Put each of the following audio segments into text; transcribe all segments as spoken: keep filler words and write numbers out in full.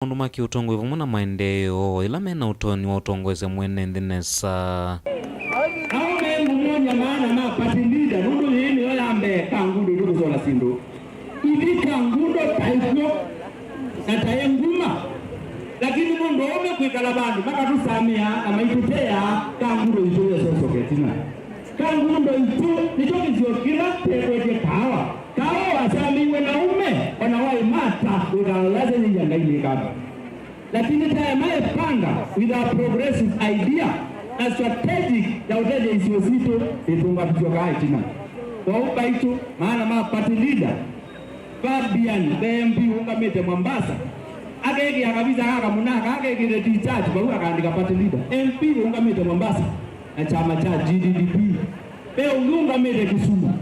maũndũ ma kĩũtongoi vamwe na maendeeo ĩla mena ũtonyi wa ũtongoesya mwene nthĩ nesa. Aũme ngũmwony'a maana ma party leader, nũndũ yĩĩ nĩyo ya mbee Kangundo ĩtũkũsola syĩndũ. Ithi Kangundo taĩkw'o na taĩ nguma, lakini mũndũ aũme kwĩkala vandũ makatũsamĩa na maitũtea, Kangundo itũ yesosyoka ĩtina. Kangundo itũ nĩkyo kĩsio kĩla tekwetye kaawa. Kaawa wasamĩiwe na aũme, ona waĩ mata wĩkala yasya yĩia Ngai nĩkamba. Lakini taema ĩpanga with our progressive idea na strategic ya ũtethya isio sitũ, ĩtũngavisyo kaa ĩtina. Kwoou mbaitũ, maana ma party leader, Fabian, the M P ũngamĩte Mombasa, akekĩa kavisa kaka mũnaka, akekĩte T-shirt vau, akaandĩka party leader. M P ũngamĩte Mombasa na kyama kya G D D P. Ve ũngĩ ũngamĩte Kisumu.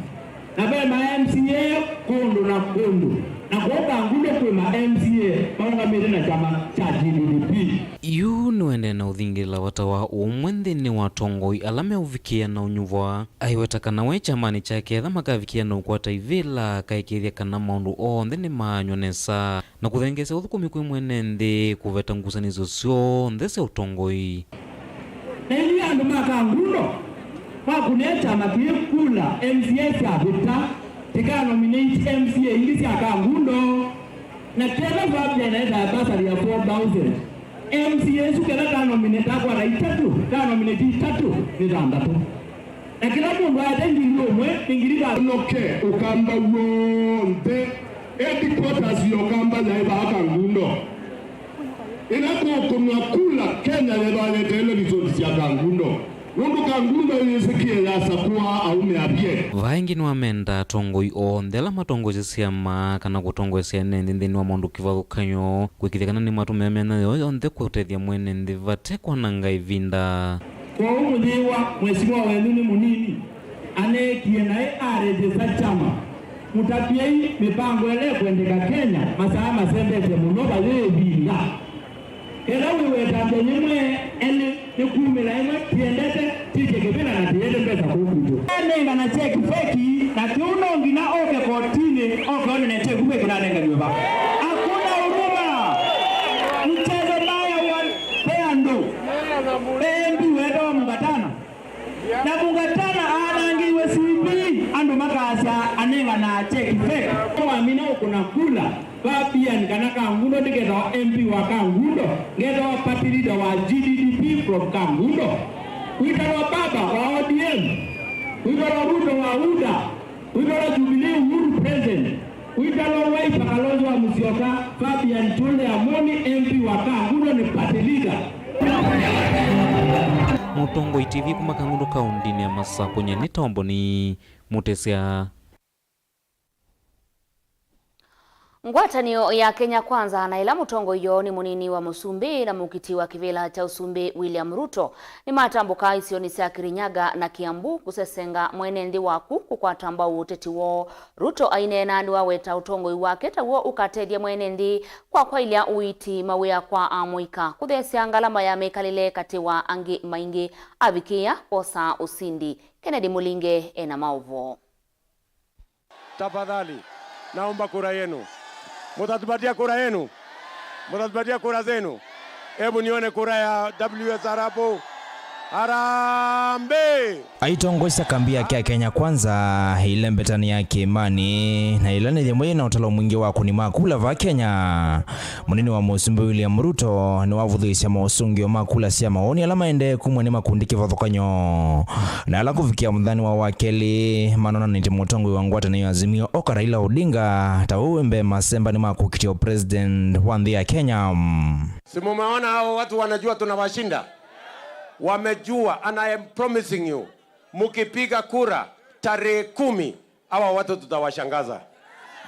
Na ve ma M C A kũndũ na kũndũ. Na kũu Kangundo kwĩ ma M C A maũngamĩte na kyama kya G D D P. Yu nĩũendee na ũthingĩlĩla vata wa ũũmwe nthĩnĩ wa atongoi ala meũvikĩĩa na ũnyuvwa. Aiweta kana we kyamanĩ kyake etha makavikĩa na ũkwata ivĩla, akaĩkĩĩthya kana maũndũ onthe nĩmaanywa nesa na kũthengeesya ũthũkũmi kwĩ mwene nthĩ kũveta ngusanĩsyo syonthe sya ũtongoi. Na inyw'ĩ andũ ma Kangundo, mwakũnĩa kyama kĩĩ kula, M C A syavĩta, tĩka nominate M C A ingĩ sya Kangundo. Na kethwa Fabian aendaa basari ya four thousand, M C A isu kethwa ta nominate, akwata itatũ, ta nominate itatũ nĩ thanthatũ. Na kĩla mũndũ aete ngili ũmwe, nĩ ngili thanthatũ. Noke Ũkamba w'onthe, headquarters ya Ũkamba yaĩ vaa Kangundo. Ĩla kũkũnwa kula, Kenya yethĩwa yeteele result sya Kangundo, nũndũ Kangundo yĩsĩkĩe yasakũa aũme avye. Vaa ĩngĩ nĩwamenda atongoi onthe ala matongoesye syama kana kũtongoesya ene nthĩ nthĩnĩ wa maũndũ kĩvathũkany'o kwĩkĩthya kana nĩmatũmĩa mĩanya yoo yonthe kũtethya mwene nthĩ vate kwananga ĩvinda. Kwoou mũyĩwa, mheshimiwa wenyu nĩ mũnini, aneekie naĩ arejĩsa kyama. Mũtavye mĩvango ĩla ĩkwendeka Kenya, masaa masembetye mũno, vayĩ ĩvinda. Ĩla wĩweta nthĩ yĩmwe, elĩ, nĩ kumĩla ĩmwe, tiendete, titye kĩvĩla na tiendete mbesa kũu kwitũ. Anengana cheki feki, na kĩu no nginya oke kotinĩ, oke one ne cheki feki nanenganiwe va. Hakuna huruma. Mchezo mbaya wa ve andũ. Ve M P wetawa Mũngatana. Na Mũngatana anangĩiwe C V, andũ makasya anengana cheki feki. Wamina ũkũna kula, Fabian kana Kangundo ndiketawa M P wa Kangundo, ngetawa party leader wa G D D P from Kangundo. Kwĩtalwa baba wa O D M, kwĩtalwa Ruto wa UDA, kwĩtalwa Jubilee Uhuru president, kwĩtalwa Wiper Kalonzo wa Musyoka, Fabian Chule Amoni, M P wa Kangundo, nĩ party leader. Mũtongoi T V kuma Kangundo kaũndĩnĩ ya Masakũ, nyie nĩ Tomboni Mũtĩsya. Ngwatanĩo ya Kenya Kwanza na ĩla mũtongoi yoo nĩ mũnini wa mũsumbĩ na mũkiti wa kĩvĩla kya ũsumbĩ William Ruto nĩmatambũka isionĩ sya Kirinyaga na Kiambu kũsesenga mwene nthĩ waku kũkwata mbau ũteti woo. Ruto aineena nĩwaweta ũtongoi wake taw'o ũkatethya mwene nthĩ kwa kwaĩlya ũiiti mawĩa kwa amũika, kũtheesya ngalama ya mĩkalĩle katĩ wa angĩ maingĩ, avikĩĩa kwosa ũsindi. Kennedy Mũlinge ena maũvoo. Tafadhali, naomba kura yenu. Mtatupatia kura yenu? Mtatupatia kura zenu? Hebu nione kura ya W S R hapo. Harambee! Aitongoesya kambi yake ya Kenya Kwanza, ĩla mbetani ya Kĩmani, na ĩla nĩ yĩmwe yĩna ũtalo mwingĩ wa akũni ma kula va Kenya. Mũnini wa mũsumbĩ William Ruto nĩwavũthĩĩsya maũsũngĩo ma kula sya maoni ala maendee kumw'a nĩ makundi kĩvathũkany'o, na ala kũvikĩa mũthenyanĩ wa wakelĩ manonanĩtye mũtongoi wa ngwatanĩo ya Azimio oka Raila Odinga ta we wĩ mbee masembanĩ ma kũkitĩa ũpresident wa nthĩ ya Kenya. Si mumeona hao watu wanajua tunawashinda? Wamejua, and I am promising you, mkipiga kura tarehe kumi, hawa watu tutawashangaza.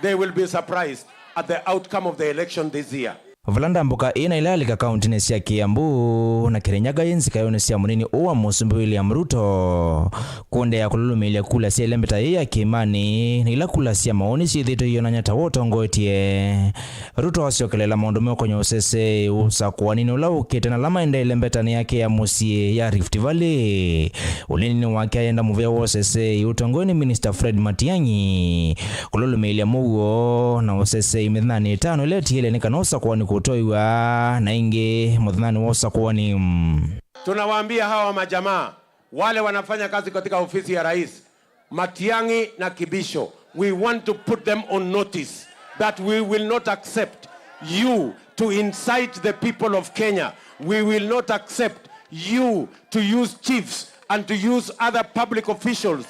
They will be surprised at the outcome of the election this year. Vala ndambũka ĩĩ na ĩla yalika kaũntĩnĩ sya Kiambu na Kirinyaga yĩ nzikaĩonĩ sya mũnini ũũ wa mũsumbĩ William Ruto, kũendeea kũlũlũmĩĩlya kula sya ĩlembeta yĩĩ ya Kĩmani na ila kula sya maoni syĩthĩĩtwe iyonany'a ta we ũtongoetye. Ruto asyokelela maũndũ meũkonya ũseseĩ, ũsakũaninĩ ũla ũkĩte na ala maendee ĩlembetanĩ yake ya mũsyĩ ya Rift Valley. Ũneeninĩ wake ayenda mũvea wa ũseseĩ ũtongoew'e nĩ Minista Fred Matiang'i kũlũlũmĩĩlya mũuo na ũseseĩ mĩthenyanĩ ĩtano ĩla ĩtiele nĩ kana ũsakũani kũtoiwa na ĩngĩ mũthenyanĩ wa ũsakũani. Tunawaambia hawa majamaa, wale wanafanya kazi katika ofisi ya rais, Matiang'i na Kibisho, we want to put them on notice that we will not accept you to incite the people of Kenya. We will not accept you to use chiefs and to use other public officials,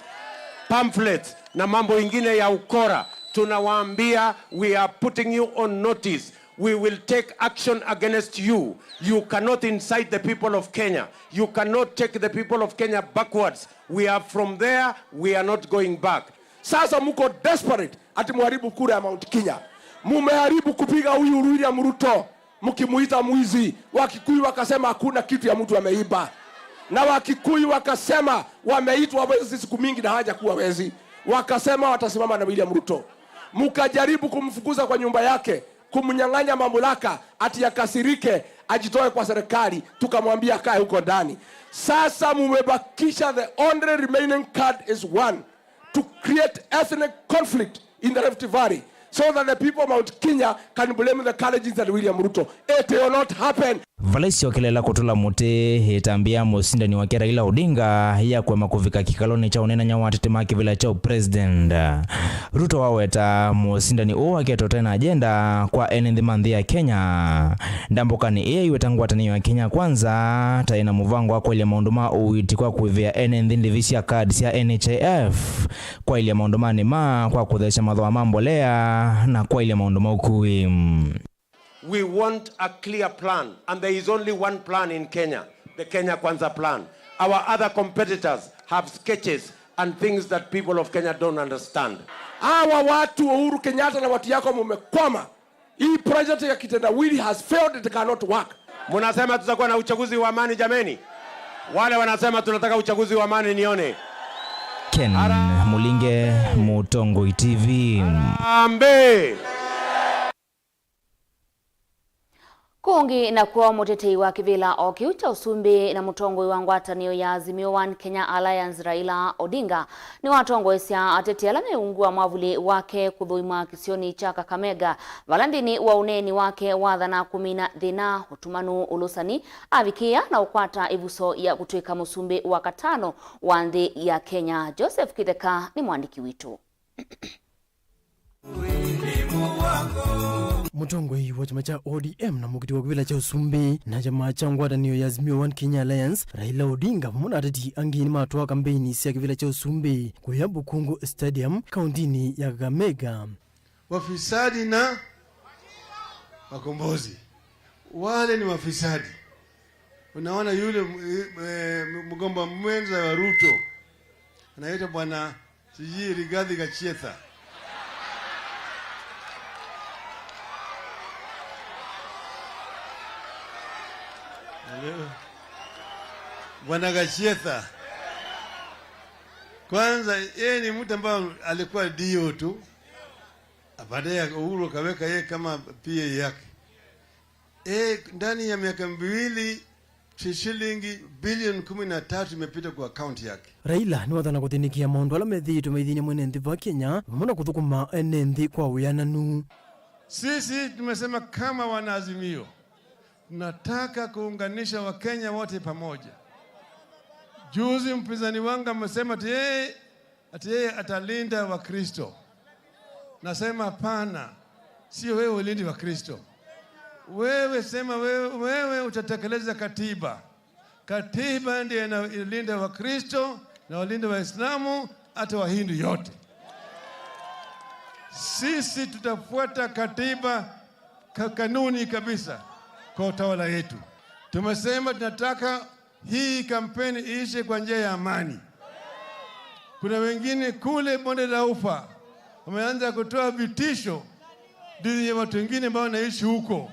pamphlets na mambo ingine ya ukora. Tunawaambia, we are putting you on notice. We will take action against you. You cannot incite the people of Kenya. You cannot take the people of Kenya backwards. We are from there, we are not going back. Sasa mko desperate ati muharibu kura ya Mount Kenya. Mumeharibu kupiga huyu William Ruto, mkimuita mwizi. Wakikuyu wakasema hakuna kitu ya mtu ameiba. Na Wakikuyu wakasema wameitwa wezi siku mingi na hawajakuwa wezi. Wakasema watasimama na William Ruto. Mkajaribu kumfukuza kwa nyumba yake, kumnyang'anya mamlaka, ati akasirike, ajitoe kwa serikali, tukamwambia akae huko ndani. Sasa mumebakisha, the only remaining card is one, to create ethnic conflict in the Rift Valley so that the people of Mount Kenya can blame the Kalenjins and William Ruto. It will not happen. Vala isyokelela kũtũla mũtĩ, ĩtambya ya mũsindani wake Raila Odinga ya kũema kũvika kĩkalonĩ kya ũneenany'a wa ateti ma kĩvĩla kya ũpresident. Ruto waweta mũsindani ũũ aketwe ũte na agenda kwa ene nthĩ ma nthĩ ya Kenya. Ndambũkanĩ ĩĩ aiweta ngwatanĩo ya Kenya Kwanza ta ĩna mũvango wa kwaĩlya maũndũ ma ũiiti kwa kũĩvĩa ene nthĩ ndĩvi sya kadi sya N H I F, kwaĩlya maũndũ ma nĩma kwa kũtheesya mathooa ma mbolea na kwaĩlya maũndũ ma ũkui. We want a clear plan, and there is only one plan in Kenya, the Kenya Kwanza plan. Our other competitors have sketches and things that people of Kenya don't understand. Hawa watu, Uhuru Kenyatta na watu yako, mumekwama. Hii project ya kitendawili has failed, it cannot work. Munasema tutakuwa na uchaguzi wa amani, jameni? Wale wanasema tunataka uchaguzi wa amani, nione. Ken Mulinge, Mũtongoi T V. Harambee! Kũngĩ nakw'o, mũtetei wa kĩvĩla o kĩu kya ũsumbĩ na mũtongoi wa ngwatanĩo ya Azimio One Kenya Alliance, Raila Odinga, nĩwatongoesya ateti ala me ungu wa mwavuli wake kũthũimwa kĩsionĩ kya Kakamega, vala nthĩnĩ wa ũneeni wake wathana kũmina thĩna, ũtumanu, ũlũsani, avikĩĩa na ũkwata ĩvuso ya kũtw'ĩka mũsumbĩ wa katano wa nthĩ ya Kenya. Joseph Kĩtheka nĩ mwandĩki witũ. Mũtongoi wa kyama kya O D M na mũkiti wa kĩvĩla kya ũsumbĩ na kyama kya ngwatanĩo ya Azimio One Kenya Alliance, Raila Odinga, vamwe na ateti angĩ nĩmatwaa kambeini sya kĩvĩla kya ũsumbĩ kũya Bukungu Stadium, kaũntĩnĩ ya Kakamega. Wafisadi na wakombozi. Wale ni wafisadi. Unaona yule m-, eh, mgomba mwenza wa Ruto anaitwa bwana sijui Rigathi Gachagua. Hello? Bwana Gachagua. Kwanza, yeye ni mtu ambaye alikuwa D O tu. Baadaye Uhuru akaweka yeye kama P A yake. E, ndani ya miaka miwili, shi-, shilingi bilioni kumi na tatu imepita kwa akaunti yake. Raila nĩwathana kũthĩnĩkĩa maũndũ ala methĩĩtwe maithĩny'a mwene nthĩ va Kenya, vamwe na kũthũkũma ene nthĩ kwa wĩananu. Sisi tumesema kama wanaazimio, tunataka kuunganisha Wakenya wote pamoja. Juzi mpinzani wangu amesema ati yeye ati yeye atalinda Wakristo. Nasema hapana, sio wewe ulindi Wakristo. Wewe sema wewe, wewe utatekeleza katiba. Katiba ndiye inalinda Wakristo na walinda Waislamu, hata Wahindu yote. Sisi tutafuata katiba ka-, kanuni kabisa kwa utawala yetu. Tumesema tunataka hii kampeni iishe kwa njia ya amani. Kuna wengine kule Bonde la Ufa wameanza kutoa vitisho dhidi ya watu wengine ambao wanaishi huko,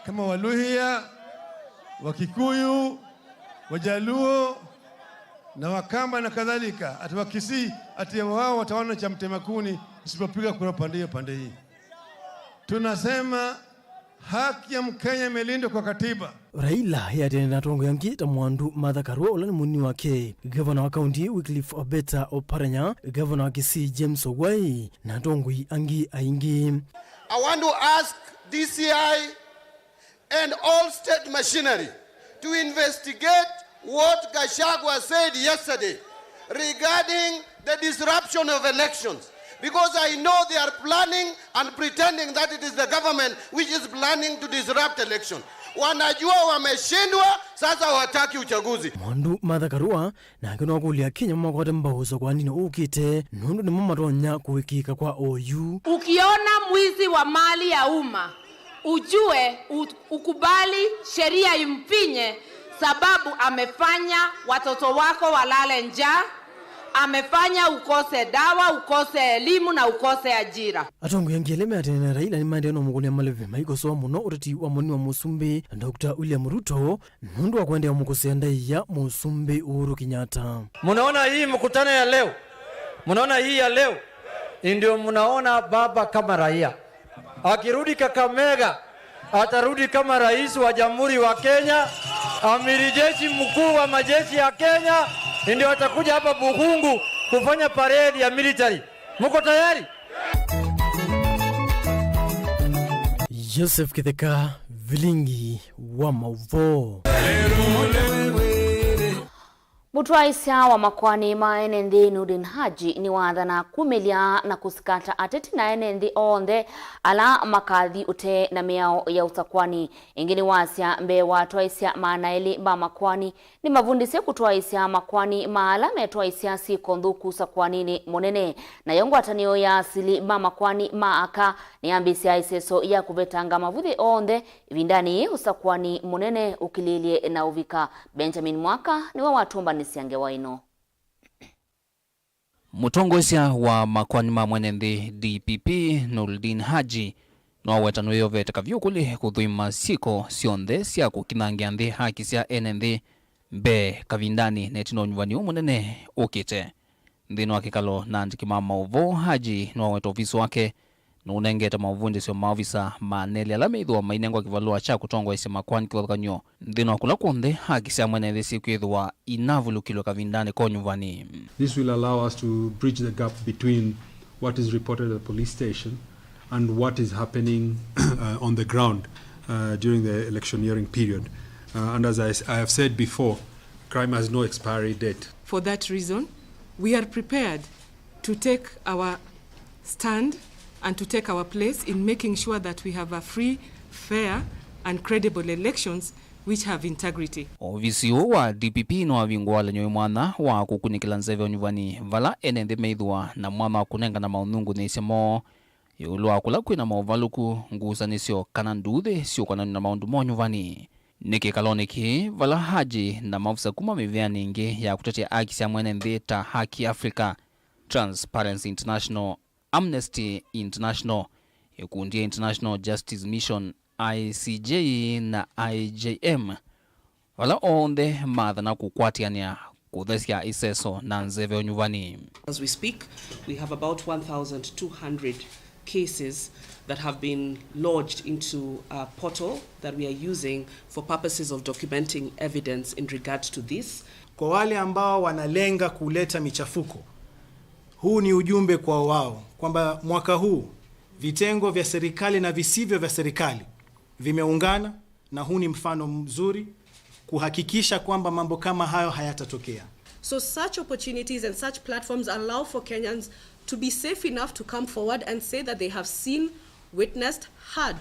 kama Waluhya, Wakikuyu, Wajaluo na Wakamba na kadhalika, ati Wakisii, ati wao wataona cha mtema kuni usipopiga kura pande hiyo, pande hii. Tunasema haki ya Mkenya imelindwa kwa katiba. Raila eatĩanĩe na atongoi angĩ ta Mwandu Martha Karua, ũla nĩ mũnini wake, gavana wa kaunti Wycliffe Obeta Oparanya, gavana wa Kisii James Ogwai, na atongoi angĩ aingĩ. I want to ask D C I and all state machinery to investigate what Gachagua said yesterday regarding the disruption of elections, because I know they are planning and pretending that it is the government which is planning to disrupt election. Wanajua wameshindwa, sasa wataki uchaguzi. Mwandu Martha Karua nake nĩwakũlya Akenya mamakwate mbau ũsakwaninĩ ũkĩte, nũndũ nĩmo matonya kũĩkĩĩka kwa oyu. Ukiona mwizi wa mali ya umma, ujue u-, ukubali sheria imfinye, sababu amefanya watoto wako walale njaa, amefanya ukose dawa, ukose elimu na ukose ajira. Atongoi angĩ elĩ me atene na Raila nĩmaendee na ũmũkũlya maleve maikosoa mũno ũteti wa mũnini wa mũsumbĩ, Doctor William Ruto, nũndũ wa kũendeea mũkũsĩa ndaĩa mũsumbĩ Uhuru Kenyatta. Mnaona hii mkutano ya leo? Mnaona hii ya leo? Ndio mnaona baba kama raia. Akirudi Kakamega, atarudi kama rais wa Jamhuri wa Kenya, amiri jeshi mkuu wa majeshi ya Kenya, ndio atakuja hapa Bukhungu kufanya parade ya military. Mko tayari? Joseph Kitheka, Vilingi wa Mauvoo. Mũtwaĩsya wa makoani ma ene nthĩ Noordin Haji nĩwathana kumĩlya na kũsikata ateti na ene nthĩ onthe ala makathi ũtee na mĩao ya ũsakwani. Ĩngĩ nĩwasya mbee wa atwaĩsya maana elĩ ma makoani nĩmavundĩsye kũtwaĩsya makoani ma ala metwaĩsya syĩko nthũku ũsakuaninĩ mũnene. Nayo ngwatanĩo ya asili ma makoani ma aka nĩyambĩĩsya ĩseso ya kũvetanga mavuthĩ onthe ĩvindanĩ yĩĩ ũsakuani mũnene ũkilĩĩlye na ũvika. Benjamin Mwaka nĩwe watũmbanĩsya ngewa ĩno. Mũtongoesya wa makoani ma mwene nthĩ, D P P, Noordin Haji, nĩwaweta nĩwĩyovete kavyũ kũlĩ kũthũima syĩko syonthe sya kũkinangĩa nthĩ haki sya ene nthĩ mbee, kavindanĩ, na ĩtina wa ũnyuvani ũũ mũnene ũkĩte. Nthĩnĩ wa kĩkalo na andĩki ma maũvoo, Haji nĩwaweta ovisi wake nũnengete maũvundĩsyo maovisa ma nelĩ ala meĩthĩwa mainengwa kĩvalũa kya kũtongoesya makoani kĩvathũkany'o nthĩnĩ wa kũla kw'onthe haki sya mwene nthĩ syĩkwĩthĩwa inavulũkilwe kavindanĩ ka ũnyuvani. This will allow us to bridge the gap between what is reported at the police station and what is happening, uh, on the ground, uh, during the electioneering period. Uh, and as I s-, I have said before, crime has no expiry date. For that reason, we are prepared to take our stand and to take our place in making sure that we have a free, fair and credible elections which have integrity. Ovisi ũũ wa D P P nĩwavingũa walany'o wĩ mwanya wa kũkunĩkĩla nzeve ũnyuvani vala ene nthĩ meĩthĩwa na mwanya wa kũnengana maũnyungunyĩĩsya moo ĩũlũ wa kũla kwĩ na maũvalũku, ngusanĩsyo, kana nduuthĩ syũkonanw'a na maũndũ ma ũnyuvani. Nĩ kĩkalonĩ kĩĩ vala Haji na maovisa kuma mĩvĩanĩ ĩngĩ ya kũtetea haki sya mwene nthĩ ta Haki Africa, Transparency International, Amnesty International, ĩkundi ya International Justice Mission, I C J, na I J M, vala onthe maathana kũkwatĩanĩa kũthesya ĩseso na nzeve ũnyuvani. As we speak, we have about one thousand two hundred cases that have been lodged into a portal that we are using for purposes of documenting evidence in regard to this. Kwa wale ambao wanalenga kuleta michafuko, huu ni ujumbe kwa wao kwamba mwaka huu vitengo vya serikali na visivyo vya serikali vimeungana, na huu ni mfano mzuri kuhakikisha kwamba mambo kama hayo hayatatokea. So such opportunities and such platforms allow for Kenyans to be safe enough to come forward and say that they have seen, witnessed, heard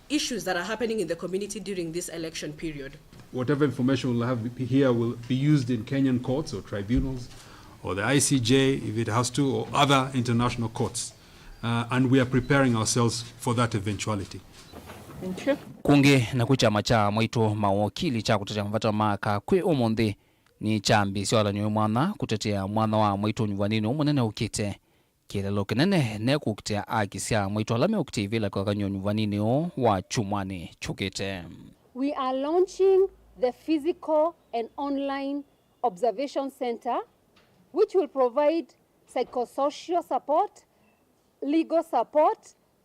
issues that are happening in the community during this election period. Whatever information we'll have here will be used in Kenyan courts or tribunals or the I C J if it has to, or other international courts. Uh, and we are preparing ourselves for that eventuality. Thank you. Kũngĩ naku kyama kya Mwaitũ Mawokili kya kũtetea mavata ma aka kwĩ ũmũnthĩ nĩkyambĩĩsye walany'o wĩ mwanya kũtetea mwanya wa mwaitũ ũnyuvaninĩ ũũ mũnene ũkĩte. Kĩeleelo kĩnene nĩ kũkitĩa aki sya mwaitũ ala meũkitĩa ivĩla kĩvathũkany'o ũnyuvaninĩ ũũ wa kyumwanĩ kyũkĩte. We are launching the physical and online observation center, which will provide psychosocial support, legal support,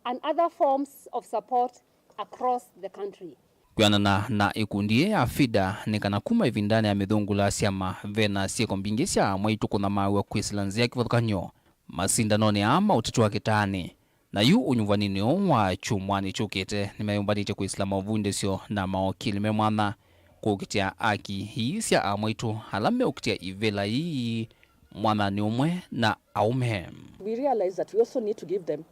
and other forms of support across the country. Kwĩanana na ĩkundi yĩĩ ya FIDA, nĩ kana kuma ĩvindanĩ ya mĩthũngũla ya syama, ve na syĩko mbingĩ sya mwaitũ kũnyamaaw'a kwĩsĩla nzĩa kĩvathũkany'o masindanonĩ aa ma ũteti wa kĩtaanĩ. Na yu ũnyuvaninĩ ũũ wa kyumwanĩ kyũkĩte, nĩmeyũmbanĩtye kwĩsĩla maũvundĩsyo na mawakili me mwanya kũkitĩa aki ii sya amwaitũ ala meũkitĩa ivĩla ii mwanyanĩ ũmwe na aũme. We realize that we also need to give them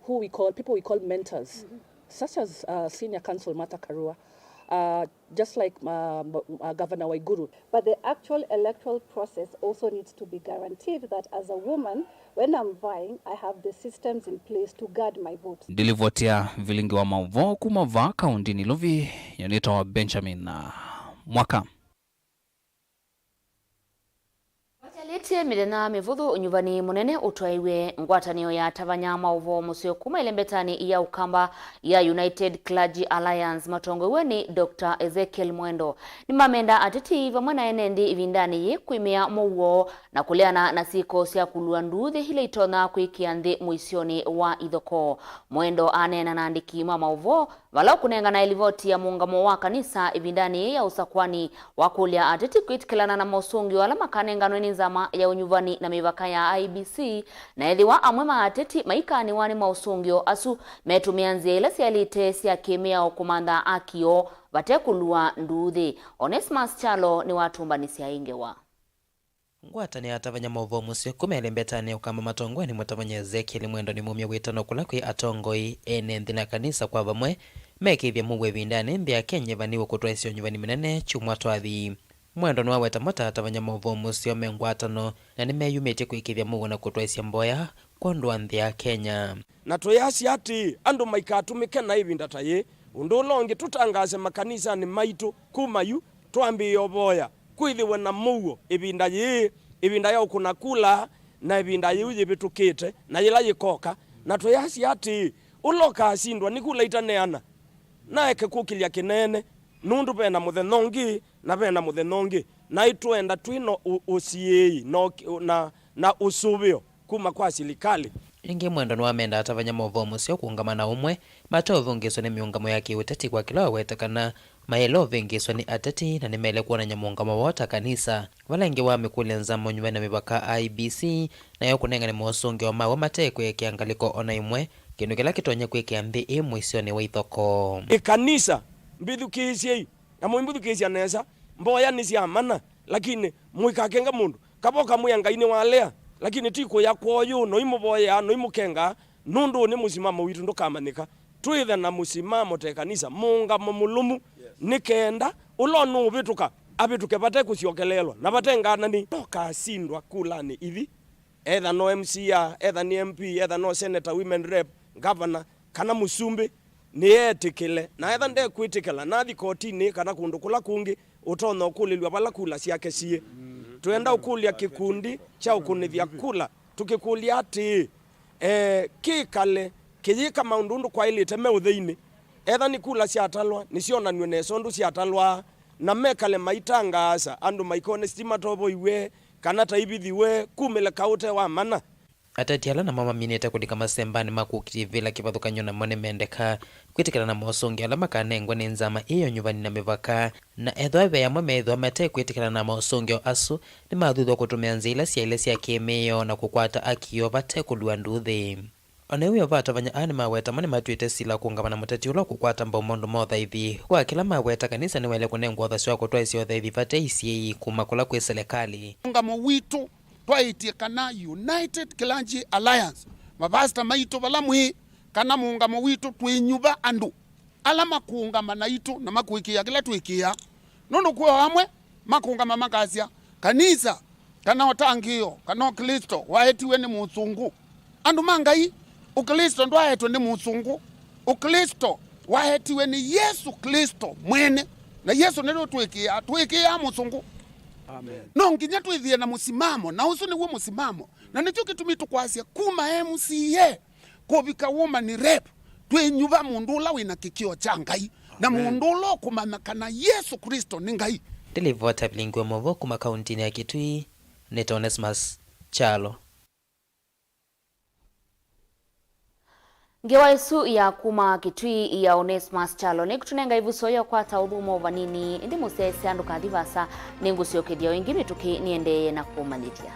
who we call, people we call mentors, such as, uh, Senior Counsel Martha Karua, uh, just like, uh, uh, Governor Waiguru. But the actual electoral process also needs to be guaranteed that as a woman, when I'm vying, I have the systems in place to guard my vote. Ndilivotia vilingi wa maũvoo kuma vaa kaũntĩnĩ Ilovi, nyie nĩtawa Benjamin Mwaka. Vakyalĩtye mĩthenya mĩvũthũ, ũnyuvani mũnene ũtwaĩwe ngwatanĩo ya atavany'a maũvoo mũseo kuma ĩlembetanĩ ya Ũkamba ya United Clergy Alliance matongoew'e nĩ Doctor Ezekiel Mwendo. Nĩmamenda ateti vamwe na ene nthĩ ĩvindanĩ yĩĩ kwĩmĩa mũuo na kũleana na syĩko sya kũlua nduuthĩ ila itonya kwĩkĩa nthĩ mũisyonĩ wa ithokoo. Mwendo aneena na andĩki ma maũvoo vala ũkũnengana ĩlivoti ya mũũngamo wa kanisa ĩvindanĩ yĩĩ ya ũsakwani wa kũlya ateti kwĩtĩkĩlana na mosũngĩo ala makanenganwe nĩ nzama ya ũnyuvani na mĩvaka ya I E B C, na ethĩwa amwe ma ateti maikaanĩwa nĩ mosũngĩo asu, metũmĩa nzĩa ila syaĩlĩte sya kĩmĩao kũmantha aki yoo vate kũlua nduuthĩ. Onesmus Kyalo nĩwatũmbanĩsya ĩ ngewa. Ngwatanĩo ya atavany'a maũvoo mũseo kuma ĩlembetanĩ ya Ũkamba matongoew'e nĩ mũtavany'a Ezekiel Mwendo nĩmumya wĩtano kũla kwĩ atongoi, ene nthĩ na kanisa kwa vamwe mekĩĩthya mũuo ĩvindanĩ nthĩ ya Kenya ĩvanĩĩwe kũtwaĩsya ũnyuvani mũnene kyumwa twathi. Mwendo nĩwaweta mo ta atavany'a maũvoo mũseo me ngwatano na nĩmeyumĩtye kwĩkĩĩthya mũuo na kũtwaĩsya mboya kwondũ wa nthĩ ya Kenya. Na tũyasya atĩĩ, andũ maikatũmĩke na ĩvinda ta yĩĩ. Ũndũ ũla ũngĩ, tũtangaase makanisanĩ maitũ kuma yu, twambĩĩe ũvoya, kwĩthĩwe na mũuo ĩvinda yĩĩ, ĩvinda ya ũkũna kula, na ĩvinda yĩu yĩvĩtũkĩte, na yĩla yĩkoka. Na tũyasya atĩĩ, ũla ũkasindwa nĩ kula itaneana, naeke kũkĩlya kĩneene, nũndũ ve na mũthenya ũngĩ, na ve na mũthenya ũngĩ, na ĩtwenda twĩ na ũ-, ũsiĩĩi na ũki-, na, na ũsũvĩo kuma kwa silikalĩ. Ĩngĩ, Mwendo nĩwamenda atavany'a maũvoo mũseo kũũngama na ũmwe, mate ũvũngĩĩswa nĩ mĩũngamo ya kĩũteti kwa kĩla waweta kana maĩle ũvĩngĩĩswa nĩ ateti, na nĩmaĩle kwonany'a mũũngamo woo ta kanisa. Vala ĩngĩ wamĩkũlya nzama ũnyuvani na mĩvaka I E B C, nayo kũnengane mosũngĩo maw'o mate kwĩekea ngalĩko o na ĩmwe, kĩndũ kĩla kĩtonya kwĩkĩa nthĩ ĩ mũisyonĩ wa ithokoo. Ĩkanisa, mbĩthukĩĩsyei, na mũimbũthukĩĩsya nesa, mboya nĩ sya mana, lakini mũikakenge mũndũ. Kavoka mwĩa Ngai nĩwalea, lakini ti kũya kwoo, noimũvoyea, noimũkenga, nũndũ ũũ nĩ mũsimamo witũ ndũkamanyĩka. Twĩthe na mũsimamo ta ĩkanisa, mũũngamo mũlũmu, nĩ kenda ũla ũnũũvĩtũka, avĩtũke vate kũsyokeleelwa na vate ngananĩ. Ndũkasindwa kulanĩ ithi, etha no M C A, etha nĩ M P, etha no senator, women rep, governor, kana mũsumbĩ, nĩetĩkĩle. Na etha ndekwĩtĩkĩla, nathi kotinĩ kana kũndũ kũla kũngĩ, ũtonya ũkũlĩlw'a vala kula syake siĩ. Twĩenda ũkũlya kĩkundi kya ũkũnĩthya kula, tũkĩkũlya atĩĩ, e, kĩkale kĩyĩka maũndũ ũndũ kwaĩlĩte me ũtheinĩ. Etha nĩ kula syatalwa, nĩsyonanw'e nesa ũndũ syatalwaa, na mekale maitangaasa andũ maikone sitima tovoiw'e, kana ta ivithiwe kumĩle kaũ ũte wa mana. Ateti ala namo maminĩte kũlika masembanĩ ma kũkitĩvĩla kĩvathũkany'o namo nĩmendeka kwĩtĩkĩlana na mosũngĩo ala makanengwa nĩ nzama ĩĩ ya ũnyuvani na mĩvaka, na ethĩwa ve amwe meĩthĩwa mate kwĩtĩkĩlana na mosũngĩo asu, nĩmathuthw'a kũtũmĩa nzĩa ila syaĩle sya kĩmĩao na kũkwata aki yoo vate kũlua nduuthĩ. O na yu wĩ o va, atavany'a aa nĩmaweta mo nĩmatw'ĩte sila kũũngama na mũteti ũla ũkũkwata mbau maũndũ ma ũthaithi. Kwa kĩla maweta, kanisa nĩwaĩle kũnengwa ũthasyo wa kũtwaĩsya ũthaithi vate isiĩĩi kuma kũla kwĩ selekalĩ. Ũũngamo witũ twaĩtye kana United Clergy Alliance, mavasta maitũ vala mwĩ, kana mũũngamo witũ, twĩnyuva andũ ala makũũngama naitũ na makũĩkĩĩa kĩla twĩkĩaa. Nũndũ kwĩ o amwe makũũngama makasya, kanisa kana ũtangĩĩo kana Ũklĩsto waetiwe nĩ mũsũngũ. Andũ ma Ngai, Ũklĩsto ndwaetwe nĩ mũsũngũ. Ũklĩsto waetiwe nĩ Yesũ Klĩsto mwene. Na Yesũ nĩwe twĩkĩaa, twĩkĩaa mũsũngũ. Amen. No nginya twĩthĩe na mũsimamo, na ũsu nĩw'o mũsimamo. Na nĩkyo kĩtumi tũkwasya kuma M C A kũvika woman rep, twĩnyuva mũndũ ũla wĩ na kĩkĩo kya Ngai, na Amen. Mũndũ ũla ũkũmanya kana Yesũ Klĩsto nĩ Ngai. Ndĩlivota vilingi wa maũvoo kuma kauntinĩ ya Kitui, nĩ Onesmus Kyalo. Ngewa ĩsu ya kuma Kitui ya Onesmus Kyalo nĩkũtũnenga ĩvuso ya kũkwata ũthũmũo vanini, ĩndĩ mũsyaĩĩsya ndũkathi vaasa, nĩngũsyokethya o ĩngĩ mĩtũkĩ nĩendeeye na kũmanyĩthya.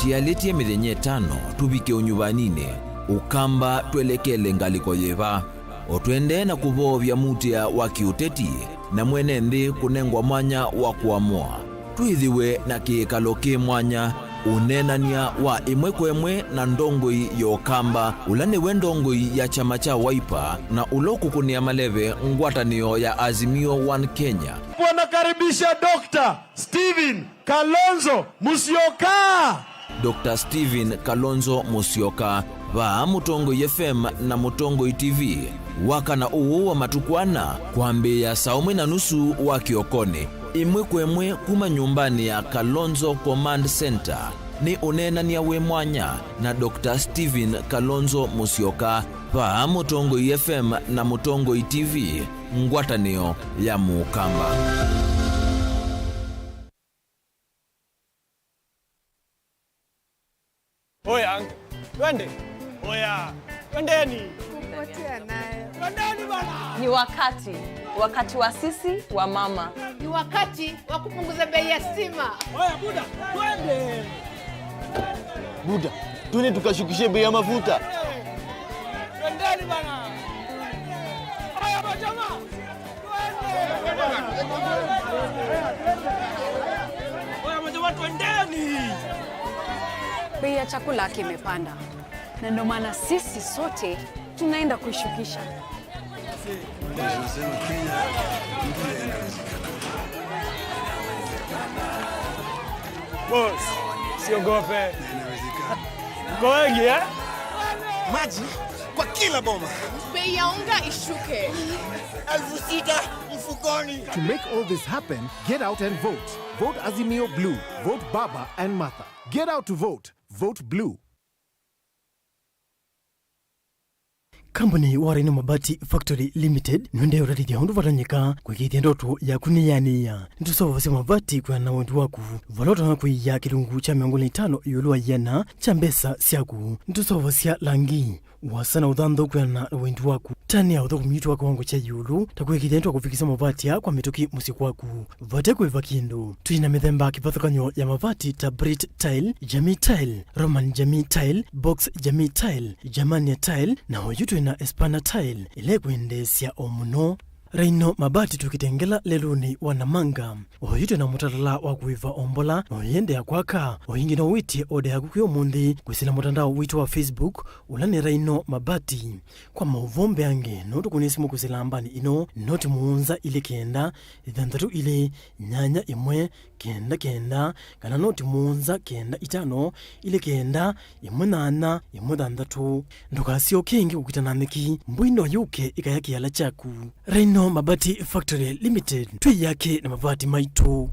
Tialĩtye mĩthenya ĩtano tũvike ũnyuvaninĩ, Ũkamba twelekele ngalĩko yĩva? O tũendee na kũvoovya mutĩa wa kĩũteti na mwene nthĩ kũnengwa mwanya wa kũamũa, twĩthĩwe na kĩĩkalo kĩ mwanya, ũneenany'a wa ĩmwe kwa ĩmwe na ndongoi ya Ũkamba, ũla nĩwe ndongoi ya kyama kya Wiper na ũla ũkũkũnĩa maleve ngwatanĩo ya Azimio One Kenya. Wanakaribisha Doctor Stephen Kalonzo Musyoka. Doctor Stephen Kalonzo Musyoka, vaa Mũtongoi F M na Mũtongoi T V, wakana ũũ wa matukũ ana, kwambĩĩa saa ũmwe na nusu wa kĩokonĩ, ĩmwe kwa ĩmwe kuma nyũmbanĩ ya Kalonzo Command Center. Nĩ ũneenany'a wĩ mwanya na Doctor Stephen Kalonzo Musyoka, vaa Mũtongoi F M na Mũtongoi T V, ngwatanĩo ya Mũkamba. Oya, twende. Oya, twendeni. Kupotea nayo. Twendeni bana. Ni wakati, wakati wa sisi wa mama. Ni wakati wa kupunguza bei ya stima. Oya, buda, twende. Buda, twende tukashukishe bei ya mafuta. Twendeni bana. Oya, majamaa. Bei ya chakula kimepanda, na ndio maana sisi sote tunaenda kuishukisha. Boss, siogope. Mko wengi, eh? Maji kwa kila boma. Bei ya unga ishuke. Elfu sita mfukoni. To make all this happen, get out and vote. Vote Azimio Blue. Vote Baba and Martha. Get out to vote. Vote Blue. Kambuni wa Rhino Mabati Factory Limited nĩũendee ũtatĩthya ũndũ vatonyeka kũĩkĩĩthya ndoto yaku nĩyanĩĩa. Nĩtũseũvasya mavati kwĩana na wendi waku, vala ũtonya kũia kĩlungu kya mĩongo ĩlĩ na itano ĩũlũ wa ĩana kya mbesa syaku. Nĩtũseũvasya langi, ũasa na ũthanthau kwĩana na wendi waku. Tanĩa ũthũkũmi witũ wa kĩwango kya ĩũlũ, ta kũĩkĩĩthya nĩtwakũvikĩsya mavati aa kwa mĩtũkĩ mũsyĩ kwaku vate kũĩva kĩndũ. Twĩ na mĩthemba kĩvathũkany'o ya mavati ta Brit Tile, Jamii Tile, Roman Jamii Tile, Box Jamii Tile, Germania Tile, na oyu twĩ na Espana Tile, ĩla ĩkwendeesya o mũno. Rhino Mabati tũkĩtengela lelũnĩ wa Namanga. Oyu twĩ na mũtalatala wa kũĩva o mbola, na ũyĩendeea kwaka. O ĩngĩ no wĩtye oda yaku kwĩ ũmũnthĩ kwĩsĩla mũtandao witũ wa Facebook, ũla nĩ Rhino Mabati. Kwa maũvoo mbeange, no tũkũnĩe simũ kwĩsĩla nambani ĩno, noti mũonza ilĩ kenda, ĩthanthatũ ilĩ, nyanya ĩmwe, kenda kenda, kana noti mũonza kenda itano, ilĩ kenda, ĩmwe nyanya, ĩmwe thanthatũ. Ndũkasyoke ĩngĩ kũkita na nyeki, mbũi no yũke ĩkaya kĩala kyaku. Rhino Mabati Factory Limited, twĩ yake na mavati maitũ.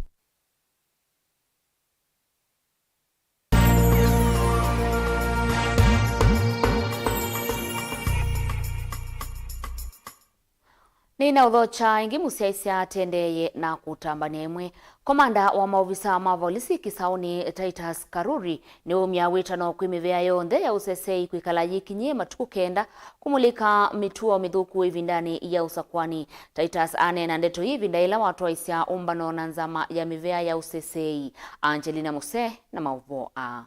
Nĩnaũthokya ĩngĩ mũsyaĩĩsya atendeeye na kũtambany'a ĩmwe. Komanda wa maovisa ma volisi Kisauni, Titus Karuri, nĩwaumya wĩtano kwĩ mĩvĩa yonthe ya ũseseĩ kwĩkala yĩkinyie matukũ kenda kũmulĩka mĩtuo mĩthũku ĩvindanĩ ya ũsakuani. Titus aneena ndeto ii ĩvinda yĩla watwaĩsya ũmbano na nzama ya mĩvĩa ya ũseseĩ. Angelina Muse na maũvoo aa.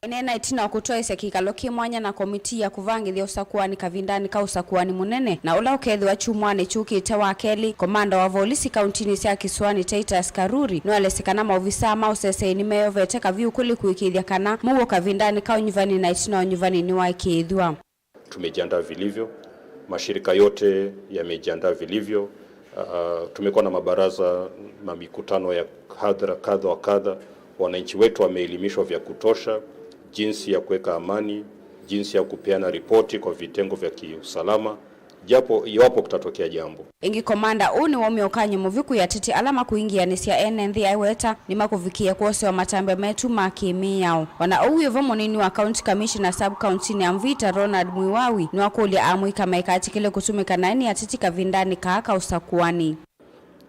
Aineena ĩtina wa kũtwaĩsya kĩkalo kĩ mwanya na komitii ya kũvangĩthya ũsakuani kavindanĩ ka ũsakuani mũnene na ũla ũkethĩwa kyumwanĩ kyũkĩte wa kelĩ, komanda wa volisi kauntinĩ sya Kĩsũanĩ Titus Karuri nĩwaelesye kana maovisaa ma ũseseĩ nĩmeyovete kaviũ kũlĩ kũĩkĩĩthya kana mũuo kavindanĩ ka ũnyuvani na ĩtina wa ũnyuvani nĩwaĩkĩĩthw'a. Tumejiandaa vilivyo, mashirika yote yamejiandaa vilivyo. Ah, tumekuwa na mabaraza na mikutano ya hadhara kadha wa kadha. Wananchi wetu wameelimishwa vya kutosha jinsi ya kuweka amani, jinsi ya kupeana ripoti kwa vitengo vya kiusalama, japo iwapo kutatokea jambo. Ĩngĩ, komanda ũũ nĩwaumya ũkany'o mũvyũ kwĩ ateti ala makũingĩanĩsya ene nthĩ aiweta nĩmakũvikĩĩa kwosewa matambya metu ma kĩ-mĩao. O na ũu wĩ vo, mũnini wa County Commissioner sub-county-nĩ ya Mvita, Ronald Mwiwawi, nĩwakũlya amũika maikatĩkĩle kũtũmĩka naĩ nĩ ateti kavindanĩ kaa ka ũsakuani.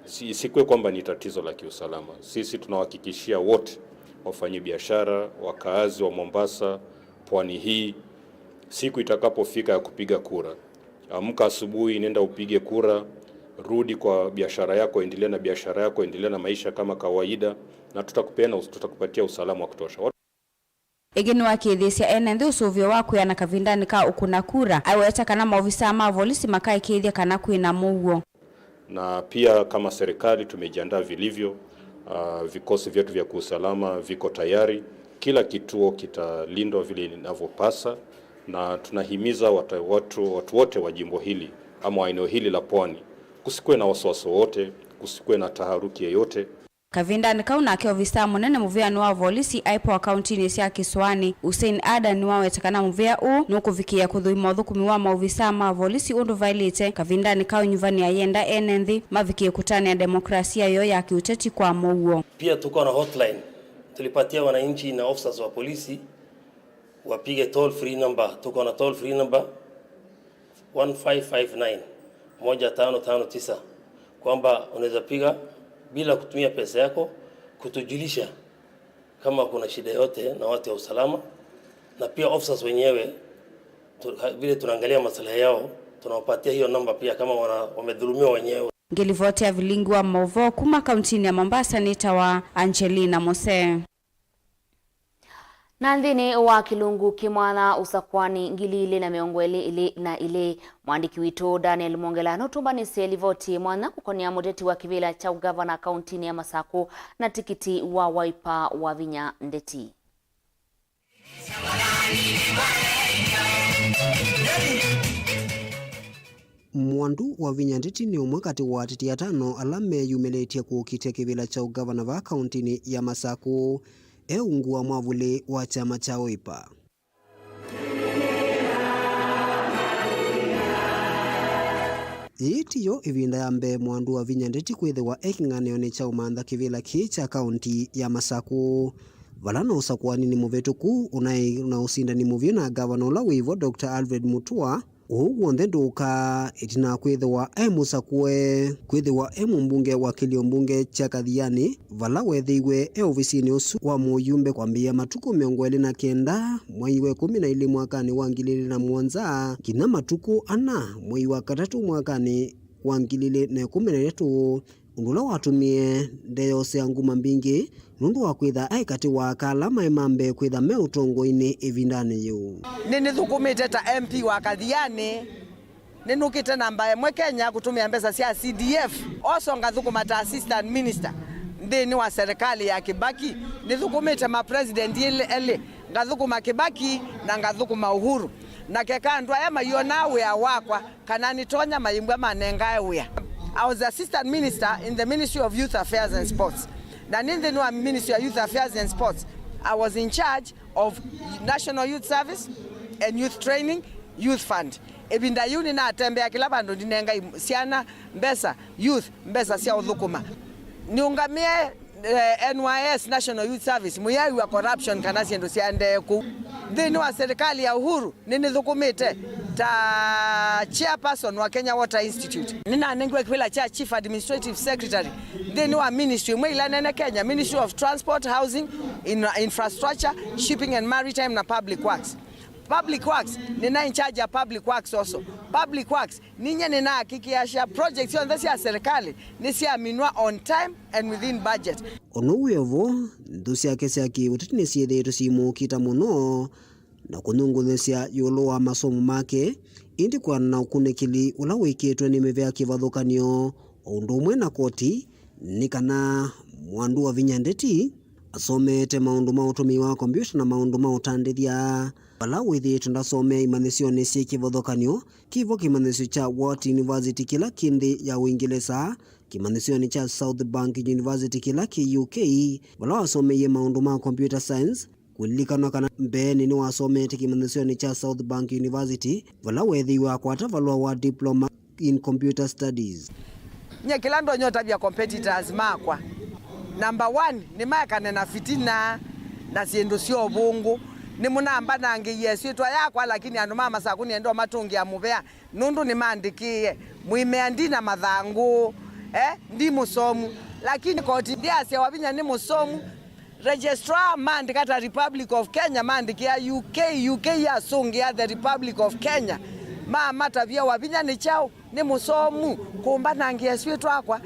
Si-, isikuwe kwamba ni tatizo la kiusalama. Sisi tunawahakikishia wote, wafanyabiashara, wakaazi wa Mombasa, pwani hii, siku itakapofika ya kupiga kura, amka asubuhi, nenda upige kura, rudi kwa biashara yako, endelea na biashara yako, endelea na maisha kama kawaida, na tutakupeana us-, tutakupatia usalama wa kutosha. Ĩngĩ nĩwakĩĩthĩĩsya ene nthĩ ũsũvĩo wa kwĩana kavindanĩ ka ũkũna kura, aiweta kana maovisaa ma volisi makaĩkĩĩthya kana kwĩ na mũuo. Na pia kama serikali tumejiandaa vilivyo, ah, vikosi vyetu vya kiusalama viko tayari, kila kituo kitalindwa vile inavyopasa, na tunahimiza wata-, watu, watu wote wa jimbo hili ama wa eneo hili la Pwani, kusikuwe na wasiwasi wowote, kusikuwe na taharuki yeyote. Kavindanĩ kau nake ovisaa mũnene mũvĩanĩ wa volisi aipoa kauntinĩ sya Kĩsũanĩ, Hussein Ada, nĩwaweta kana mũvĩa ũũ nũkũvikĩĩa kũthũima ũthũkũmi wa maovisaa ma volisi ũndũ vaĩlĩte kavindanĩ kau, nyuvani ayenda ene nthĩ mavikĩe kũtanĩa demokrasia yoo ya kĩũteti kwa mũuo. Pia tuko na hotline tulipatia wananchi na officers wa polisi wapige toll free number. Tuko na toll free number one five five nine, moja tano tano tisa, kwamba unaweza piga bila kutumia pesa yako kutujulisha kama kuna shida yote na watu wa usalama, na pia officers wenyewe tu, vile tunaangalia maslahi yao, tunawapatia hiyo namba pia kama wana, wamedhulumiwa wenyewe. Ngĩlivoti ya vilingi wa mauvoo kuma kauntinĩ ya Mombasa nĩtawa Angelina Mose. Na nthĩnĩ wa kĩlungu kĩmwana ũsakũani ngili ilĩ na mĩongo ĩlĩ na ilĩ, mwandĩki witũ Daniel Mwongela nũtũmbanĩsye livoti mwanya kũkonĩa mũteti wa kĩvĩla kya ũngavana kauntinĩ ya Masakũ na tikiti wa Wiper, Wavinya Ndeti. Mwandu Wavinya Ndeti nĩ ũmwe katĩ wa ateti atano ala meyumĩlĩtye kũkitĩa kĩvĩla kya ũngavana vaa kauntinĩ ya Masakũ. E ungu wa mwavũli wa kyama kya Wiper. Yĩĩ tiyo ĩvinda ya mbee Mwandu Wavinya Ndeti kwĩthĩwa e kĩng'ang'anĩonĩ kya ũmantha kĩvĩla kĩĩ kya kaunti ya Masakũ, vala na ũsakũani nĩ mũvĩtũku ũnaĩ na ũsindani mũvyũ na ngavana ũla wĩ vo, Doctor Alfred Mutua. Ũu w'onthe ndũũkaa ĩtina wa kwĩthĩwa e mũsakũe kwĩthĩwa e mũmbunge wa kĩlio mbunge kya Kathiani, vala weethĩiwe e ovisinĩ ũsu wa mũyumbe kwambĩĩa matukũ mĩongo ĩlĩ na kenda mwei wa ĩkũmi na ilĩ mwakanĩ wa ngili ilĩ na mũonza nginya matukũ ana mwei wa katatũ mwakanĩ wa ngili ilĩ na ĩkũmi na itatũ, ũndũ ũla watũmie ndeyosea nguma mbingĩ nũndũ wa kwĩtha aĩ katĩ wa aka ala maĩ ma mbee kwĩtha me ũtongoinĩ ĩvindanĩ yĩu. Nĩnĩthũkũmĩte ta M P wa Kathiani, nĩnũkĩte namba ĩmwe Kenya kũtũmĩa mbesa sya C D F, also ngathũkũma ta assistant minister nthĩnĩ wa serikali ya Kibaki. Nĩthũkũmĩte ma president elĩ, elĩ, ngathũkũma Kibaki na ngathũkũma Uhuru, na keka andũ aya mayonaa wĩa wakwa kana nĩtonya mayĩmbwa manengae wĩa. I was assistant minister in the Ministry of Youth Affairs and Sports. Na nĩ nthĩnĩ wa Ministry of Youth Affairs and Sports, I was in charge of National Youth Service and Youth Training, Youth Fund. Ĩvinda yĩu nĩnatembeaa kĩla vandũ ndinenga im-, syana mbesa, youth, mbesa sya ũthũkũma. Nĩũngamĩe eh, N Y S, National Youth Service, mũyai wa corruption kana syĩndũ syaendee kũu. Nthĩnĩ wa serikali ya Uhuru, nĩnĩthũkũmĩte ta chairperson wa Kenya Water Institute. Nĩnanengiwe kĩvĩla kya Chief Administrative Secretary nthĩnĩ wa ministry ĩmwe ila nene Kenya, Ministry of Transport, Housing, In-, Infrastructure, Shipping and Maritime na Public Works. Public Works, nĩna in charge ya Public Works also. Public Works, ninyie nĩnahakikisha projects syonthe sya serikali nĩsyaminwa on time and within budget. O na ũu wĩ o vo, nthũ syake sya kĩ-ũteti nĩsyĩthĩĩtwe syĩmũũkita mũno na kũnyungunyĩsya ĩũlũ wa masomo make, ĩndĩ kwĩanana na ũkunĩkĩli ũla wĩkĩtwe nĩ mĩvĩa kĩvathũkany'o, o ũndũ ũmwe na koti, nĩ kana Mwandu Wavinya Ndeti asomeete maũndũ ma ũtũmĩi wa kombiũta na maũndũ ma ũtandĩthya, vala wĩthĩĩtwe ndasomea imanyĩsyonĩ syĩ kĩvathũkany'o kĩ vo kĩmanyĩsyo kya Wharton University kĩla kĩ nthĩ ya Ũingĩlesa, kĩmanyĩsyonĩ kya South Bank University kĩla kĩ U K, vala wasomeie maũndũ ma computer science. Kũlilikanwa kana mbeenĩ nĩwasomeete kĩmanyĩsyonĩ kya South Bank University, vala weethĩiwe akwata valũa wa Diploma in Computer Studies. Nyie kĩla ndonya ũtavya competitors makwa, number one, nĩmaekane na fitina na syĩndũ sya ũvũngũ. Nĩmũnambanangĩie ĩsyĩtwa yakwa, lakini andũ ma Masakũ nĩenda ũmatũngĩa mũvea nũndũ nĩmandĩkĩĩe. Mwĩmea ndi na mathangũ, eh, ndi mũsomu, lakini koti ndĩasya Wavinya nĩ mũsomu. Registrar maandĩka ta Republic of Kenya, maandĩkĩa U K, U K yasũngĩa the Republic of Kenya. Mamatavya Wavinya nĩ kyaũ, nĩ mũsomu, kũmbanangĩa ĩsyĩtwa yakwa.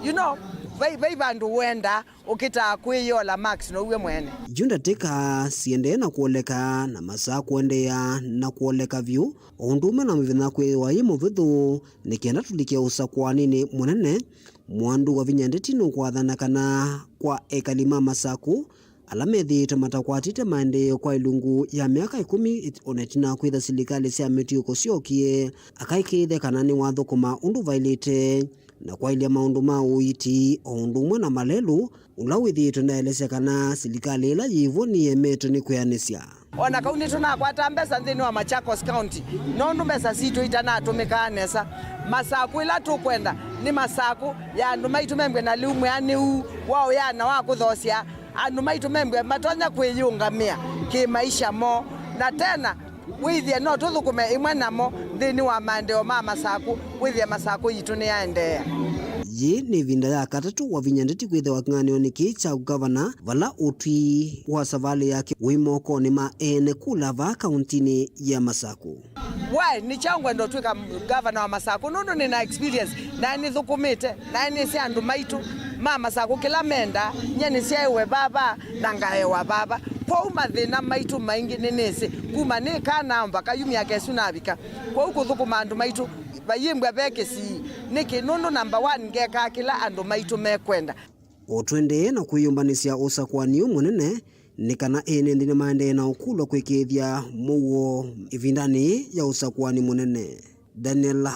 You know, Vai, vai vandũ ũendaa ũkĩtaa kwĩyĩola marks now'e mwene. Yu ndatĩka siendee na kũoleka, na masaa kũendeea na kũoleka vyũ, o ũndũ ũmwe na mĩthenya kwĩthĩwa yĩ mũvĩthũ, nĩ kenda tũlike ũsakũaninĩ mũnene. Mwandu wa Vinya Ndeti nũkwathana kana kwa ekali ma Masakũ ala methĩĩtwe matakwatĩte maendeeo kwa ĩlungu ya myaka ĩkũmi, o na ĩtina wa kwĩtha silikalĩ sya mĩtw'ĩko syookie, akaĩkĩĩthya kana nĩwathũkũma ũndũ vaĩlĩte na kwaĩlya maũndũ ma ũiiti o ũndũ ũmwe na malelũ, ũla wĩthĩĩtwe ndaelesya kana silikalĩ ĩla yĩ vo nĩyemetwe nĩ kwĩanĩsya. O na kau nĩtũnakwata mbesa nthĩnĩ wa Machakos County, nũndũ mbesa sitũ itanatũmĩkaa nesa. Masakũ ĩla tũkwenda nĩ Masakũ ya andũ maitũ membwe na lĩu mwĩanĩu wa ũya na wa kũthoosya andũ maitũ membwe matonya kwĩyĩũngamĩa kĩ-maisha moo. Na tena, wĩthĩe no tũthũkũme ĩmwe namo nthĩnĩ wa maendeeo ma Masakũ, wĩthĩe Masakũ yitũ nĩyaendeea. Yĩĩ nĩ ĩvinda ya katatũ Wavinya Ndeti kwĩthĩwa kĩng'ang'anĩonĩ kĩĩ kya ũngavana, vala ũtwi wa savalĩ yake wĩ mokonĩ ma ene kula vaa kauntinĩ ya Masakũ. Why? Nĩ kyaũ ngwenda ũtw'ĩka ngavana wa Masakũ? Nũndũ nĩ na experience, naĩ nĩthũkũmĩte, naĩ nĩsĩ andũ maitũ ma Masakũ kĩla mendaa, nyie nĩsyaĩwe vava na ngaewa vava. Kwoou mathĩna maitũ maingĩ nĩnĩsĩ kuma nĩ kana mpaka yu myaka ĩsu navika. Kwoou kũthũkũma andũ maitũ vaimbwa ve kĩsii. Nĩkĩ? Nũndũ number one, ngekaa kĩla andũ maitũ mekwenda. O tũendee na kwĩyũmbanĩsya ũsakũani ũũ mũnene, nĩ kana ene nthĩ nĩmaendee na ũkũlwa kwĩkĩĩthya mũuo ĩvindanĩ yĩĩ ya ũsakũani mũnene. Daniel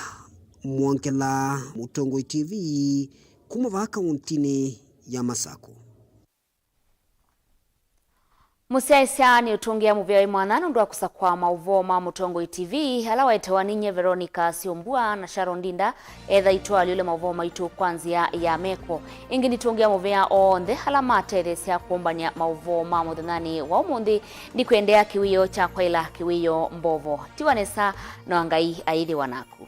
Mwongela, Mũtongoi T V, kuma vaa kauntinĩ ya Masakũ. Mũsyaĩĩsya nĩũtũngĩa mũvea wĩ mwanya nũndũ wa kũsakũa maũvoo ma Mũtongoi T V, ala waetewa ninyie Veronica Syombua na Sharon Ndinda, etha itwalyũle maũvoo maitũ kwa nzĩa ya meko. Ĩngĩ nĩtũngĩa mũvea onthe ala matetheesya kũmbany'a maũvoo ma mũthenyanĩ wa ũmũnthĩ. Ndikwendea kĩwĩoo kya kwaĩla kĩwĩoo mbovo. Tiwa nesa, na Ngai aĩthĩwa naku.